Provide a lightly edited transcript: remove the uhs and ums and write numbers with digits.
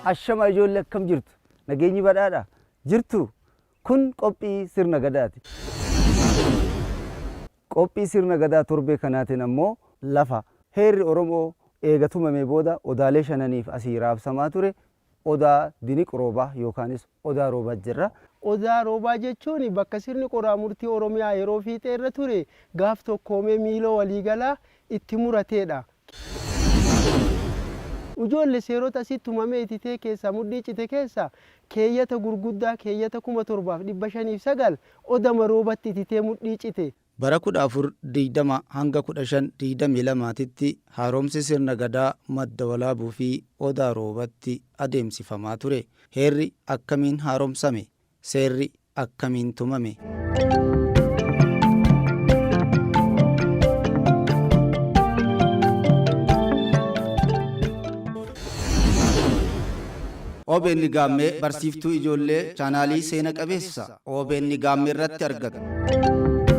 Ashama ijoollee akkam jirtu? Nageenyi badhaadha? Jirtu? Kun qophii sirna gadaati. Qophii sirna gadaa torbee kanaatiin ammoo lafa heerri Oromoo eega tumamee booda odaalee shananiif asii raabsamaa ture Odaa Diniq Roobaa yookaanis Odaa Roobaa jirra. Odaa Roobaa jechuun bakka sirni qoraa-murtii Oromiyaa yeroo fiixee irra ture gaaf tokkoomee miiloo waliigalaa itti murateedha. Ujoolle seerota asitti tumamee ititee keessaa mudhii cite keessaa keeyyata gurguddaa keeyyata 7509 Odama Roobatti ititee mudhii cite. Bara 1420 hanga 1522 titti haaromsi sirna Gadaa Madda Walaabuu fi Odaa Roobatti adeemsifamaa ture. Heerri akkamiin haaromsame? Seerri akkamiin tumame? OBN Gaammee barsiiftuu ijoollee chaanaalii seena qabeessa OBN Gaammee irratti argattu.